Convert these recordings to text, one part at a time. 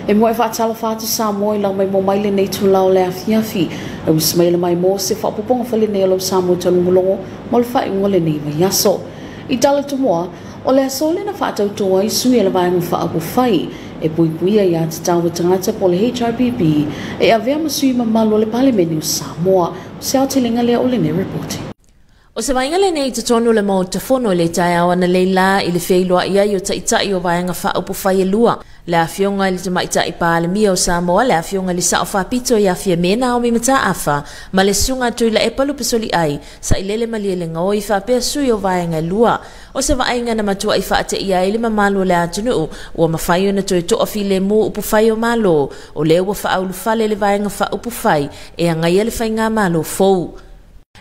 E mo e faatalofa atu Samoa i lau maimoa mai lenei itula o le afiafi. E usi mai le maimoa se faaopoopoga faalenei o lau Samoa talugologo mo le faaiuga o lenei vaiaso. I tala tumua, o le aso lea na faatauto ai sui o le Vaega Faaupufai e puipuia aiā tatau a tagata po o le HRPP e avea ma sui mamalu o le Palemene o Samoa. O se aotelega lea o lenei ripoti. O se vaaiga lenei i totonu o le Maota Fono i le taeao analeila i le feiloai ai o Taitai o Vaega Faaupufai e lua, le Afioga i le Tamaitai Palemia o Samoa, le Afioga i le Sao Faapito ia Fiame Naomi Mataafa, ma le Susuga Tuilaepa Lupesoliai, Sailele Malielegaoi faapea sui o vaega e lua. O se vaaiga na matuai faateia ai le mamalu o le atunuu ua mafai ona toe toafilemu upufai o Malo, o lea ua faaulufale le Vaega Faaupufai e agaia le faigamalo fou.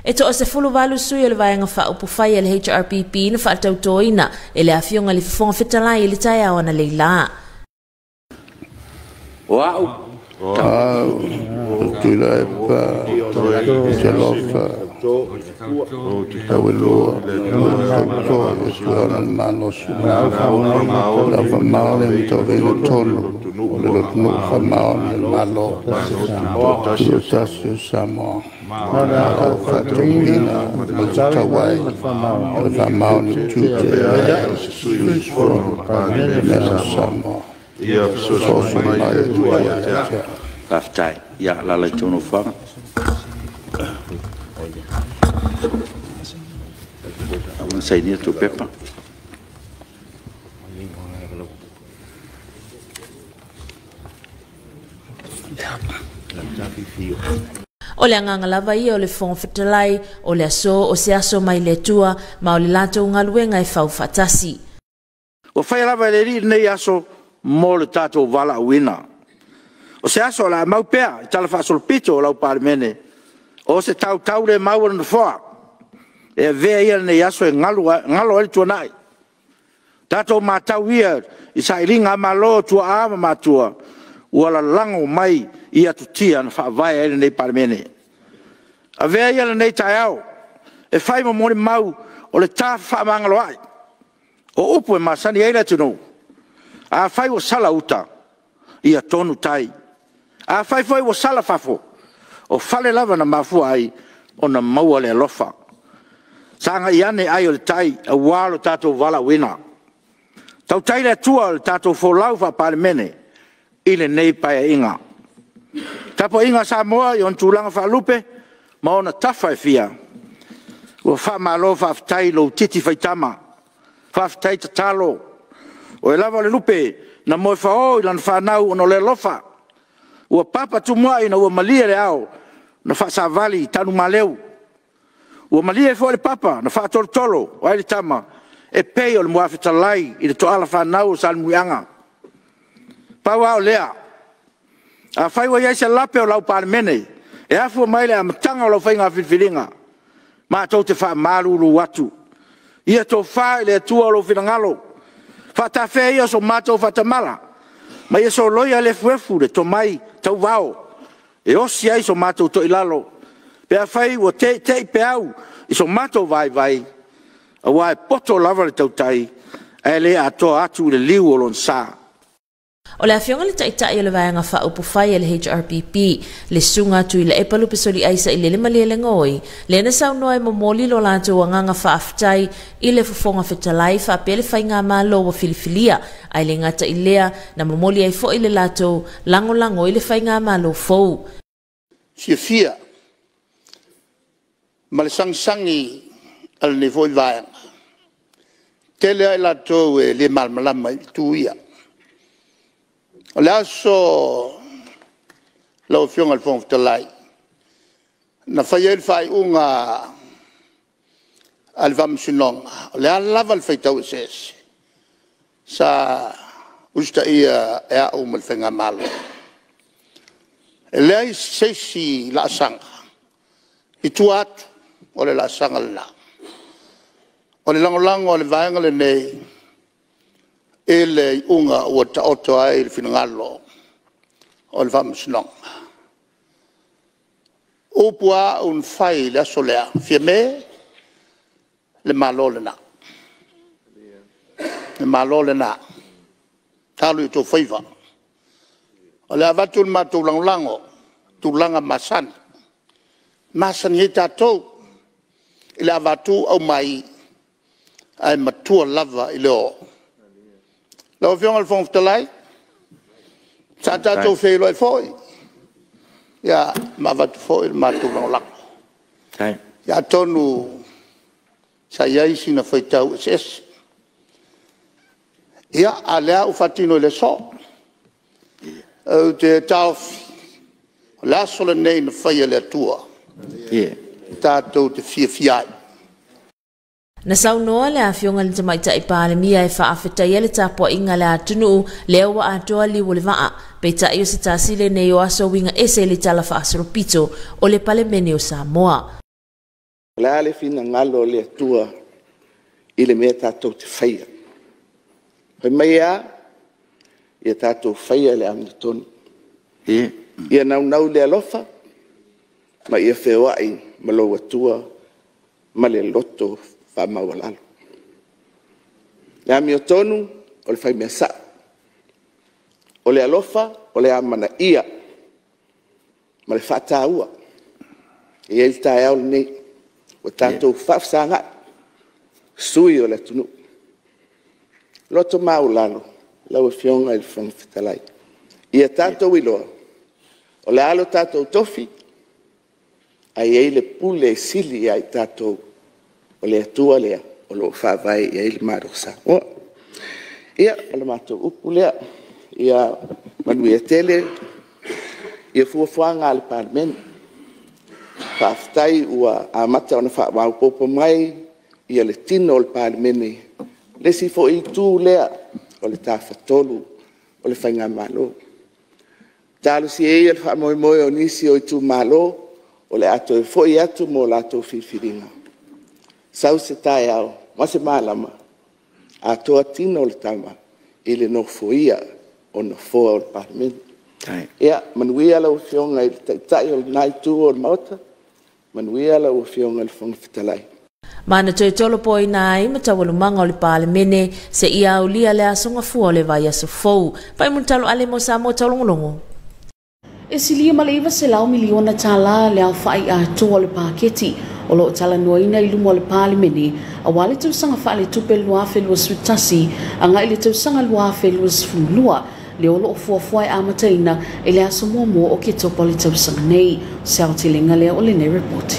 E toa-18 sui o le Vaega Faaupufai a le HRPP na faatautoina e le Afioga i le Fofoga Fetalai i le taeao analeila. O au. Au, Tuilaepa Talofa Tauelua, ou te tauto i le Atua i lona malosi, lau faamaoni ma tauaveina tonu o le lotonuu faamaoni o le Malo Tutoatasi o Samoa, o le a ou faatonuina ma le tatau ai o le faamaoni i tiute e avea ai o se sui usufono o le Palemene o Samoa. Ia fesoasoani mai le Atua ia te au. Faafetai. Ia alaala i tou nofoaga. Ua uma ona sainia tou pepa. O le agaga lava ia o le Fofoga Fetalai, o le aso o se aso mai le Atua, ma o le latou galuega e fau faatasi. Ua faia lava e le Alii lenei aso mo le tatou valaauina. O se aso o le a mau pea i talafaasolopito o lau Palemene, o se tautaulemau a le Nofoa, e avea ia lenei aso e galo ai le tuanai. Tatou matau ia i sailiga malo a tuaa ma matua, ua lalago mai i atutia na faavae ai lenei Palemene. Avea ia lenei taeao e fai ma molimau o le ta fefaamagaloai. O upu e masani ai le atunuu, afai ua sala uta, ia tonu tai. Afai foi ua sala fafo, o fale lava na mafua ai ona maua le alofa. Sagai ane ai o le tai aua lo tatou valaauina. Tautai le Atua i le tatou folau faa-Palemene i lenei Paeaiga. Le tapuaiga a Samoa i ona tulaga faalupe ma ona tafa e fia, ua faamalo faafetai i lou titi faitama, faafetai tatalo. O oe lava o le lupe na moefao i lana fanau ona o le alofa. Ua papa tumuai ina ua malie le ao na faasavali i Tanumaleu. Ua malie foi le papa na faatolotolo ai le tama e pei o le muafetalai i le toala fanau o Salemuliaga. Pau lava o lea, afai ua i ai se lape o lau Palemene e afua mai i le amataga o lau faiga filifiliga, matou te faamalulu atu, ia tofa i le Atua lou finagalo, faatafea ia so matou faatamala, ma ia soloia le efuefu i le tomai tauvao e osi ai so matou toilalo, pe afai ua teitei peau i so matou vaivai, aua e poto lava le tautai ae le atoa atu i le liu o lona sa. O le Afioga i le Taitai o le Vaega Faaupufai a le HRPP, le Susuga Tuilaepa Lupesoliai Sailele Malielegaoi, lea na saunoa e momoli lo latou agaga faafetai i le Fofoga Fetalai faapea le faigamalo ua filifilia, ae le gata i lea, na momoli ai foi le latou lagolago i le faigamalo fou. Fiafia ma le sagisagi a lenei foi Vaega, e tele lava i latou e le malamalama i itu ia. O le aso lau Afioga i le Fofoga Fetalai na fai ai le faaiuga a le Faamasinoga, o le a lava le faitau eseese, sa usitaia e au ma le Faigamalo. E leai se isi laasaga i tua atu o le laasaga lena. O le lagolago a le Vaega lenei i le iuga ua taoto ai le finagalo o le Faamasinoga. O upu lava a au na fai i le aso lea, “Fiame, le Malo lena, le Malo lena, alo i outou faiva, O le a avatu le matou lagolago i tulaga masani, masani ai tatou i le avatu aumai, ae matua lava i le oo. Lau Afioga i le Fofoga Fetalai, sa tatou feiloai foi, ia ma avatu foi le matou lagolago. Ia atonu sa i ai sina faitau eseese, ia ae o lea ua faatino i le aso. Ou te taofi, o le aso lenei na faia e le Atua, e tatou te fiafia ai. Na saunoa le Afioga i le Tamaitai Palemia e faafetaia le tapuaiga a le atunuu lea ua atoa liu o le vaa, peitai o se tasi lenei o aso uiga ese i le Tala Faasolopito o le Palemene o Samoa. O le a le finagalo o le Atua i le mea tatou te faia? Fai mai e a? Ia tatou faia le amiotonu. Ia naunau i le alofa ma ia feoai ma lou Atua ma le loto faamaualalo. O le amiotonu o le faimea sao. O le alofa o le amanaia ma le faataua. E i ai le taeao lenei ua tatou faafesagai sui usufono o le atunuu. Loto maualalo lau Afioga i le Fofoga Fetalai, ia tatou iloa o le a lo tatou tofi, ae i ai le pule e sili ia i tatou, o le Atua lea o lo o faavae i ai le Malo o Samoa. Ia, o le matou upu lea, ia manuia tele fuafuaga a le Palemene. Faafetai ua amata ona faamaopoopo mai le tino o le Palemene, o le isi foi itu lea o le Tafatolu o le faigamalo. Talosia ia le faamoemoe o nisi o itumalo o le a toe foi atu mo latou filifiliga, sau se taeao ma se malama, atoa tino o le tama i le nofoia o Nofoa o le Palemene. Ia manuia lau Afioga i le Taitai o lena Itu o le Maota, manuia lau Afioga i le Fofoga Fetalai. Ma na toe tolopoina ai ma taualumaga o le Palemene seia aulia le aso Gafua o le vaiaso fou. Faimutalo ale mo Samoa Taulogologo. E silia ma le $900 miliona le aofai atoa o le paketi o lo o talanoaina i luma o le Palemene aua le tausaga faaletupe 2021 agai le tausaga 2022, le o lo o fuafua e amataina i le aso 1 o Oketopa o le tausaga nei. Se aotelega lea o lenei ripoti.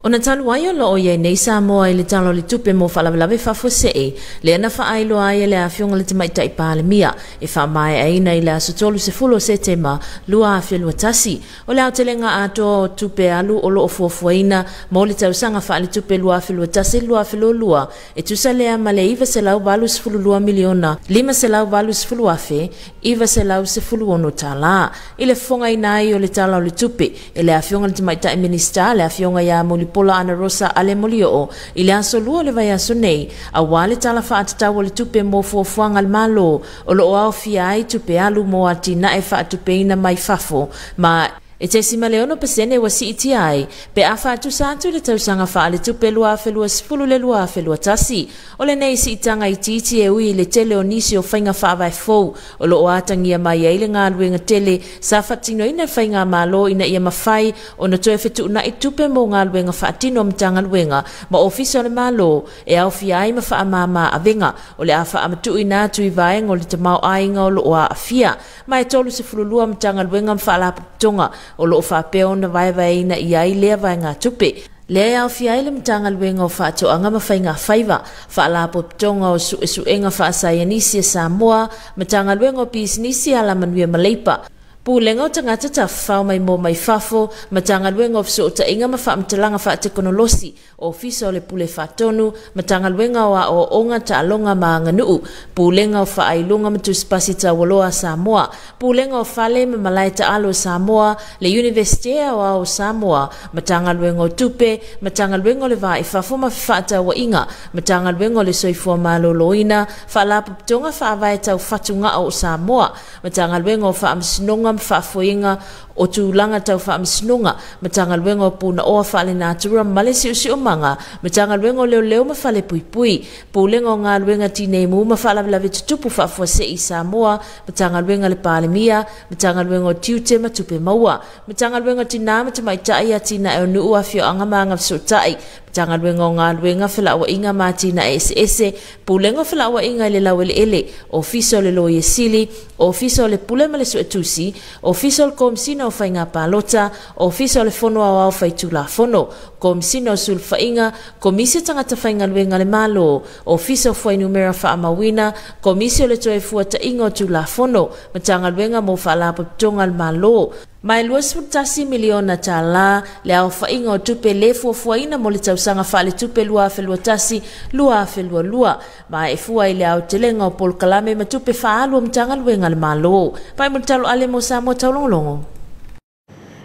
Ona talu ai o lo o i ai nei Samoa i le Tala o le Tupe mo Faalavelave Faafuasei, lea na faailoa ai e le Afioga i le Tamaitai Palemia e faamaeaina i le aso 30 o Setema 2021. O le aotelega atoa o tupe alu o lo o fuafuaina mo le tausaga faaletupe 2021/2022 e tusa lea ma le $982 miliona 580,000 916 tala. I le fofogaina ai o le Tala o le Tupe e le Afioga i le Tamaitai Minisita, le Afioga ia Mulipola Anarosa Ale Molioo i le aso 2 o le vaiaso nei, aua le Tala Faatatau o le Tupe mo fuafuaga a le Malo o lo o aofia ai tupe alu mo atinae faatupeina mai fafo ma e 0.6% ua siitia ai pe a faatusa atu i le tausaga faaletupe 2020 le 2021. O lenei siitaga itiiti e ui i le tele o nisi o faiga faavae fou o lo o atagia mai ai le galuega tele sa faatinoina e faigamalo ina ia mafai ona toe fetuunai tupe mo galuega faatino a Matagaluega ma Ofisa o le Malo e aofia ai ma faamama avega o le a faamatuuina atu i vaega o le tamaoaiga o lo o aafia. Ma e 32 Matagaluega ma Faalapotopotoga o lo o faapea ona vaevaeina i ai lea vaegatupe. Lea e aofia ai le Matagaluega o Faatoaga ma Faiga Faiva, Faalapotopotoga o Suesuega Faasaienisi a Samoa, Matagaluega o Pisinisi Alamanuia ma Leipa, Pulega o Tagata Tafafao Maimoa mai Fafo, Matagaluega o Fesootaiga ma Faamatalaga Faatekonolosi, Ofisa o le Pule Faatonu, Matagaluega o Aoaoga, Taaloga ma Aganuu, Pulega o Faailoga ma Tusipasi Taualoa a Samoa, Pulega o Fale ma Malae Taalo o Samoa, le Iunivesite Aoao o Samoa, Matagaluega o Tupe, Matagaluega o le Va i Fafo ma Fefaatauaiga, Matagaluega o le Soifua Maloloina, Faalapotopotoga Faavae Tau Fatugao o Samoa, Matagaluega o Faamasinoga. ma Faafoeina o Tulaga Tau Faamasinoga, Matagaluega o Punaoa Faalenatura ma le Siosiomaga, Matagaluega o Leoleo ma Falepuipui, Pulega o Galuega Tineimu ma Faalavelave Tutupu Faafuasei i Samoa, Matagaluega a le Palemia, Matagaluega o Tiute ma Tupe Maua, Matagaluega o Tinā ma Tamaitai, Atinae o Nuu, Afioaga ma Agafesootai, Matagaluega o Galuega, Felauaiga ma Atinae Eseese, Pulega o Felauaiga i le Laueleele, Ofisa o le Loia Sili, Ofisa o le Pule ma le Suetusi, Ofisa o le Komesina o Faiga Palota, Ofisa o le Fono Aoao Faitulafono, Komesina o Sulufaiga, Komisi o Tagata Faigaluega a le Malo, Ofisa o Fuainumera Faamauina, Komisi o le Toefuataiga o Tulafono, Matagaluega mo Faalapotopotoga a le Malo. Ma e $21 miliona le aofaiga o tupe lē fuafuaina mo le tausaga faaletupe 2021/2022, ma e fua i le aotelega o polokalame ma tupe faaalu a Matagaluega a le Malo. Pai mo le talo ale mo Samoa Taulogologo.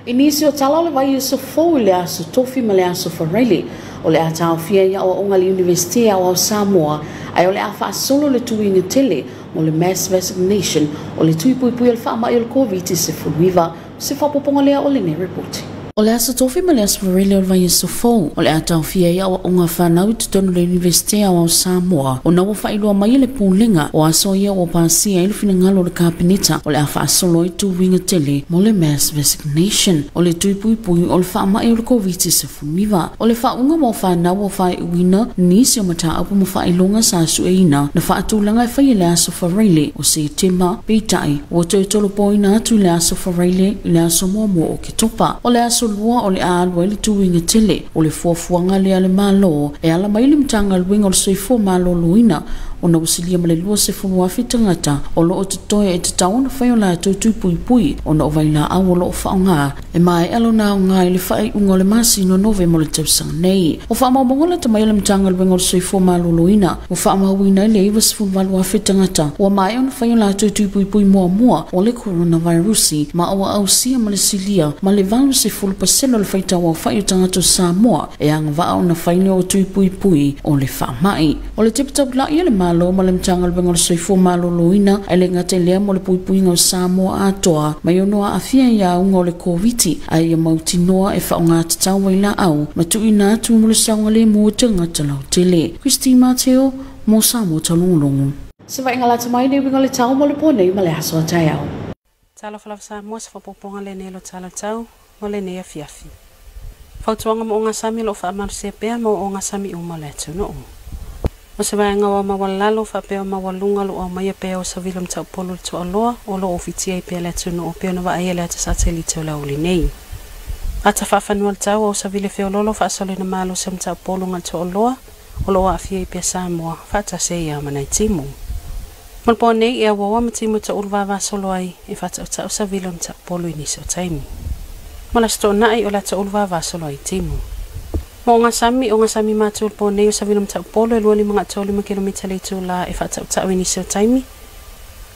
I nisi o tala o le vaiaso fou i le aso Tofi ma le aso Faraile, o le a taofia i aoaoga a le Iunivesite Aoao Samoa, ae o le a faasolo le tuiga tele mo le mass vaccination o le tui puipui o le faamai o le Koviti-19. Se faaopoopoga lea o lenei ripoti. O le aso Tofi ma le aso Faraile o le vaiaso fou, o le a taofia ai aoaoga fanau i totonu o le Iunivesite Aoao Samoa, ona ua faailoa mai e le Pulega o aso ia ua pasia ai le finagalo o le Kapeneta o le a faasolo ai tuiga tele mo le mass vaccination o le tui puipui o le faamai o le Koviti-19. O le faauga mo fanau ua faaiuina nisi o mataupu ma faailoga sa sueina na faatulaga e faia i le aso Faraile o Setema, peitai ua toe tolopoina atu i le aso Faraile i le aso 1 o Oketopa. O le aso 2 o le a alu ai le tuiga tele o le fuafuaga lea a le Malo e ala mai le Matagaluega o le Soifua Maloloina, ona ua silia ma le 20,000 tagata o loo totoe e tatau ona fai o latou tui puipui, ona o vailaau o loo faaaoga e maea lona aoga i le faaiuga o le masina o Novema o le tausaga nei. O faamaumauga lata mai a le Matagaluega o le Soifua Maloloina ua faamauina ai le 98,000 tagata ua maea ona fai o latou tui puipui muamua o le coronavirusi, ma ua ausia ma le silia ma le 80% o le faitau aofai o tagata o Samoa e agavaa ona fai lea o tui puipui o le faamai. O le tepa taulai a le Malo ma le Matagaluega o le Soifua Maloloina, e le gata i lea mo le puipuiga o Samoa atoa mai ono aafia i auga o le Koviti, ae ia mautinoa e faaaoga tatau ai laau ma tuuina atu mo le saogalemu o tagata lautele. Christine Mateo mo Samoa Taulogologo. Se vaaiga lata mai le uiga o le tau mo le po nei ma le aso a taeao. Talofa lava Samoa, se faaopoopoga lenei lo tala tau mo lenei afiafi. Fautuaga mo ogasami o loo faamalosia pea ma ogasami uma o le atunuu. O se vaega o maualalo faapea o maualuga loo aumaia pea o savili o mataupolu le toaloa o loo ofitia ai pea le atunuu pei ona vaaia le ata satelite o le aoauli nei. Ata faafanua le tau o savili feololo faasolina malosi o mataupolu ga le toaloa o loo aafia ai pea Samoa faatasi ai ia ma nai timu. Mo le po nei e auaua ma timu e taulu vavasolo ai e faatautau savili o mataupolu i nisi o taimi. Mo le aso toonai o le ataulu vavasolo ai timu. Mo ogasami, ogasami matu o le po nei o savili o mataupolu e 253 kilomita le itulā e faatautau i nisi o taimi.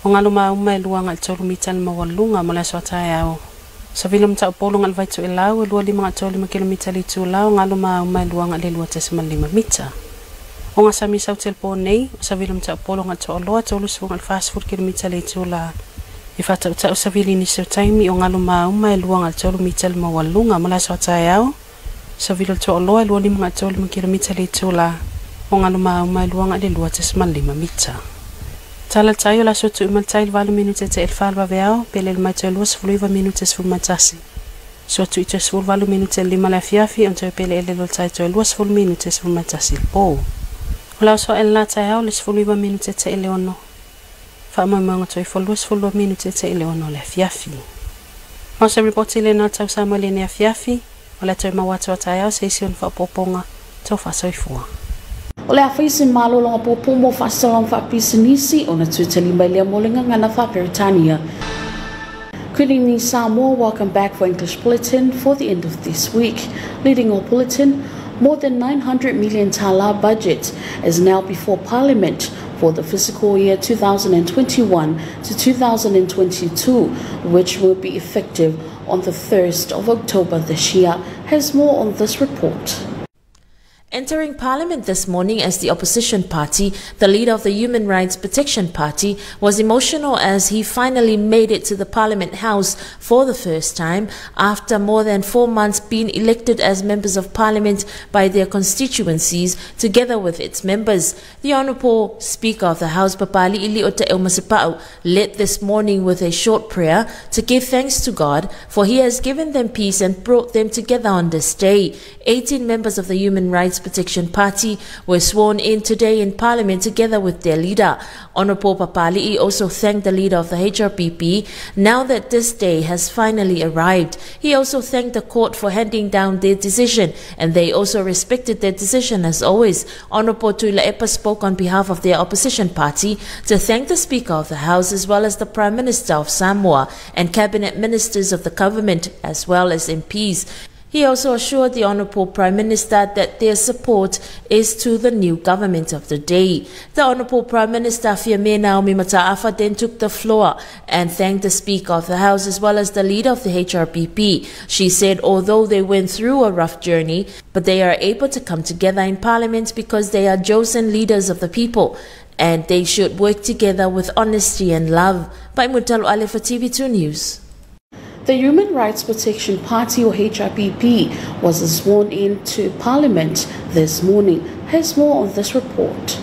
O galu mauma e 2.3 mita le maualuga. Mo le aso ataeao, savili o mataupolu ga le Vaitoelau e 253 kilomita le itulā, o galu mauma e 2.5 mita. O gasami sauti o le po nei o savili o mataupolu ga le toaloa 30 kilomita le itulā e faatautau savili i nisi o taimi, o galu mauma e 2.3 mita le maualuga. Mo le aso ataeao, savili o le toaloa e 253 kilomita le itulā, o galu mauma e 2.5 mita. Tala tai o le aso tuuina le tai i le 7:45 le vaveao, pe lele mai toe 29 minute 11. Sua tui toe 18 minute 5 le afiafi, ona toe peleele lo le tai toe 20 minute 11 le po. O le aso ae le la taeao le 19 minute te 6. Faamoemoega toe fo 22 minute te 6 le afiafi. Ma o se ripoti lena o le tau Samoa i lenei afiafi, o le a toe maua atu a taeao se isi ona faaopoopoga tau faasoifua. O le a fai se malologa puupuu mo faasalaga faapisinisi ona tutali mai lea mo le gagana faaperetania. Good evening, Samoa. Welcome back for English Bulletin for the end of this week. Leading our bulletin, more than 900 million tala budget is now before Parliament for the fiscal year 2021 to 2022, which will be effective on the 1st of October this year. Has more on this report. Entering Parliament this morning as the opposition party, the leader of the Human Rights Protection Party was emotional as he finally made it to the Parliament House for the first time after more than 4 months being elected as members of Parliament by their constituencies together with its members. The Honourable Speaker of the House, Papali'i Leota Masipa'u, led this morning with a short prayer to give thanks to God for he has given them peace and brought them together on this day. 18 members of the Human Rights Protection Party were sworn in today in Parliament together with their leader. Honourable Papali'i also thanked the leader of the HRPP now that this day has finally arrived. He also thanked the court for handing down their decision, and they also respected their decision as always. Honourable Tuilaepa spoke on behalf of their opposition party to thank the Speaker of the House as well as the Prime Minister of Samoa and Cabinet Ministers of the government as well as MPs. He also assured the Honourable Prime Minister that their support is to the new government of the day. The Honourable Prime Minister Fiame Naomi Mata'afa then took the floor and thanked the Speaker of the House as well as the leader of the HRPP. She said although they went through a rough journey, but they are able to come together in Parliament because they are chosen leaders of the people and they should work together with honesty and love. By Mutalo Ale for TV2 News. The Human Rights Protection Party, or HRPP, was sworn in to Parliament this morning. Here's more on this report.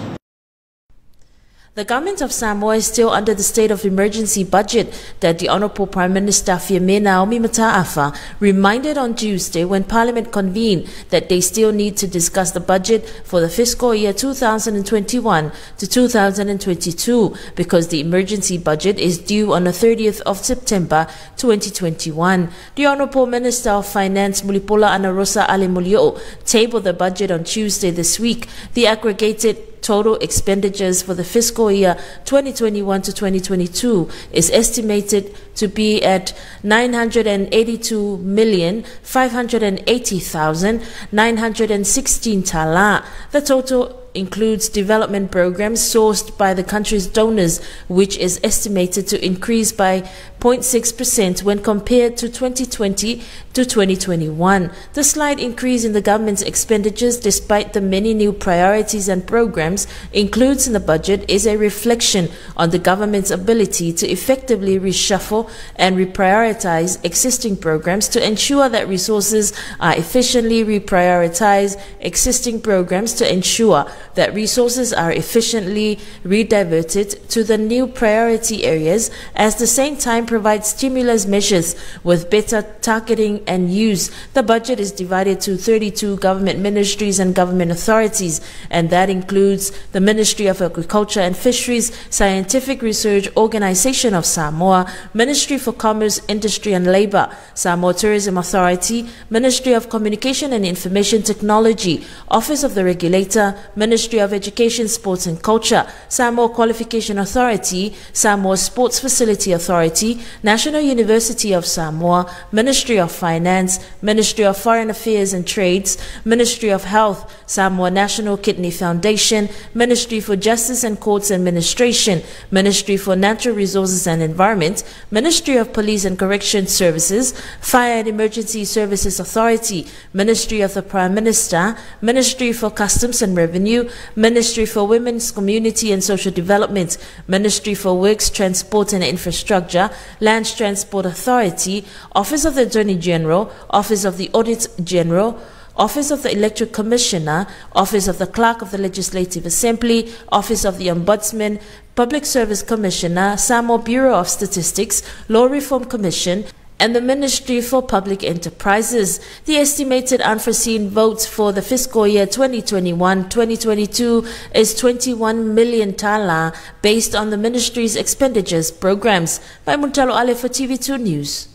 The government of Samoa is still under the state of emergency budget that the Honourable Prime Minister Fiame Naomi Mata'afa reminded on Tuesday when Parliament convened that they still need to discuss the budget for the fiscal year 2021 to 2022 because the emergency budget is due on the 30th of September 2021. The Honourable Minister of Finance Mulipola Anarosa Ale Molioo tabled the budget on Tuesday this week. The aggregated total expenditures for the fiscal year 2021 to 2022 is estimated to be at 982,580,916 tala. The total includes development programs sourced by the country's donors, which is estimated to increase by 0.6% when compared to 2020 to 2021. The slight increase in the government's expenditures, despite the many new priorities and programs includes in the budget, is a reflection on the government's ability to effectively reshuffle and reprioritize existing programs to ensure that resources are efficiently reprioritized, existing programs to ensure that resources are efficiently rediverted to the new priority areas, as the same time provides stimulus measures with better targeting and use. The budget is divided to 32 government ministries and government authorities, and that includes the Ministry of Agriculture and Fisheries, Scientific Research Organization of Samoa, Ministry for Commerce, Industry and Labor, Samoa Tourism Authority, Ministry of Communication and Information Technology, Office of the Regulator, Ministry of Education, Sports and Culture, Samoa Qualification Authority, Samoa Sports Facility Authority, National University of Samoa, Ministry of Finance, Ministry of Foreign Affairs and Trades, Ministry of Health, Samoa National Kidney Foundation, Ministry for Justice and Courts Administration, Ministry for Natural Resources and Environment, Ministry of Police and Correction Services, Fire and Emergency Services Authority, Ministry of the Prime Minister, Ministry for Customs and Revenue, Ministry for Women's Community and Social Development, Ministry for Works, Transport and Infrastructure, Land Transport Authority, Office of the Attorney General, Office of the Audit General, Office of the Electoral Commissioner, Office of the Clerk of the Legislative Assembly, Office of the Ombudsman, Public Service Commissioner, Samoa Bureau of Statistics, Law Reform Commission, and the Ministry for Public Enterprises. The estimated unforeseen votes for the fiscal year 2021-2022 is 21 million tala based on the ministry's expenditures programs. By Muntalo Ale for TV2 News.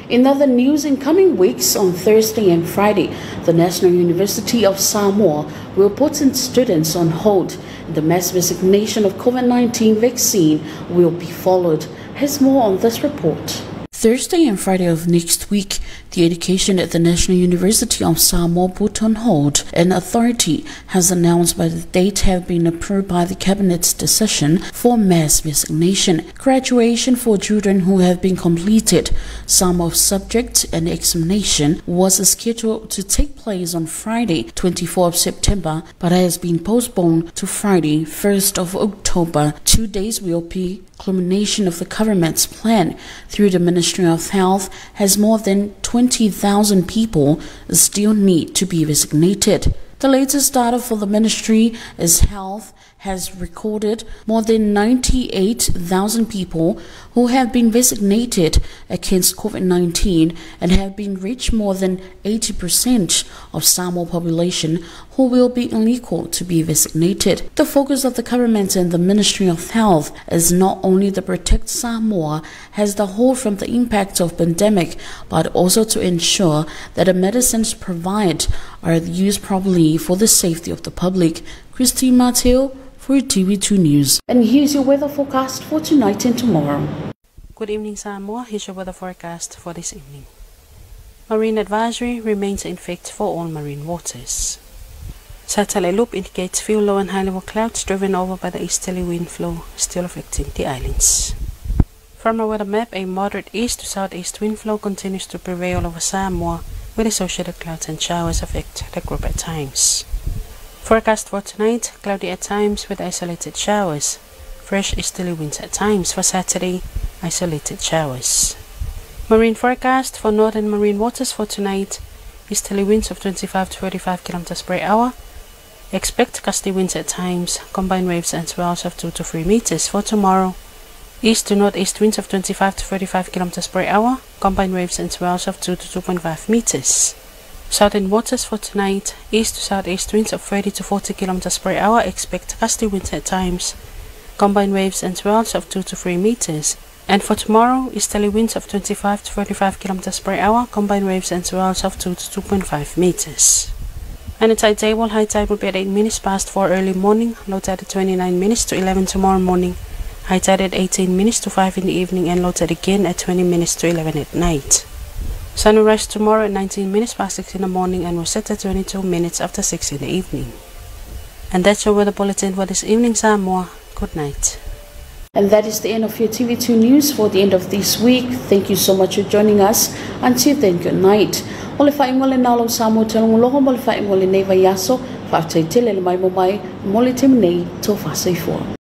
In other news, in coming weeks, on Thursday and Friday, the National University of Samoa will put students on hold. The mass resignation of COVID-19 vaccine will be followed. Here's more on this report. Thursday and Friday of next week, the The education at the National University of Samoa put on hold. An authority has announced by the date have been approved by the cabinet's decision for mass vaccination. Graduation for children who have been completed some of subject and examination was scheduled to take place on Friday, 24th September, but has been postponed to Friday, 1st of October. 2 days will be culmination of the government's plan through the Ministry of Health has more than 20,000 people still need to be vaccinated. The latest data for the Ministry is Health has recorded more than 98,000 people who have been vaccinated against COVID-19 and have been reached more than 80% of Samoa population who will be eligible to be vaccinated. The focus of the government and the Ministry of Health is not only to protect Samoa as the whole from the impact of pandemic, but also to ensure that the medicines provided are used properly for the safety of the public. Christine Mateo for TV2 News. And here's your weather forecast for tonight and tomorrow. Good evening, Samoa. Here's your weather forecast for this evening. Marine advisory remains in effect for all marine waters. Satellite loop indicates few low and high level clouds driven over by the easterly wind flow still affecting the islands. From our weather map, a moderate east to southeast wind flow continues to prevail over Samoa, with associated clouds and showers affect the group at times. Forecast for tonight, cloudy at times with isolated showers. Fresh easterly winds at times. For Saturday, isolated showers. Marine forecast for northern marine waters for tonight, easterly winds of 25 to 35 kilometers per hour. Expect gusty winds at times, combined waves and swells of 2 to 3 meters. For tomorrow, east to northeast winds of 25 to 35 kilometers per hour, combined waves and swells of 2 to 2.5 meters. Southern waters for tonight, east to southeast winds of 30 to 40 kilometers per hour. Expect gusty winds at times, combined waves and swells of 2 to 3 meters. And for tomorrow, easterly winds of 25 to 35 kilometers per hour, combined waves and swells of 2 to 2.5 meters. And the tide table, high tide will be at 8 minutes past 4 early morning, low tide at 29 minutes to 11 tomorrow morning, high tide at 18 minutes to 5 in the evening, and low tide again at 20 minutes to 11 at night. Sun will rise tomorrow at 19 minutes past 6 in the morning and will set at 22 minutes after 6 in the evening. And that's your weather bulletin for this evening, Samoa. Good night. And that is the end of your TV2 News for the end of this week. Thank you so much for joining us. Until then, good night. O le faaiuga lena o lau Samoa talogologo mo le faaiuga o lenei vaiaso. Faafetai tele le maimoa mai mo le taimi nei. Tofa soifua.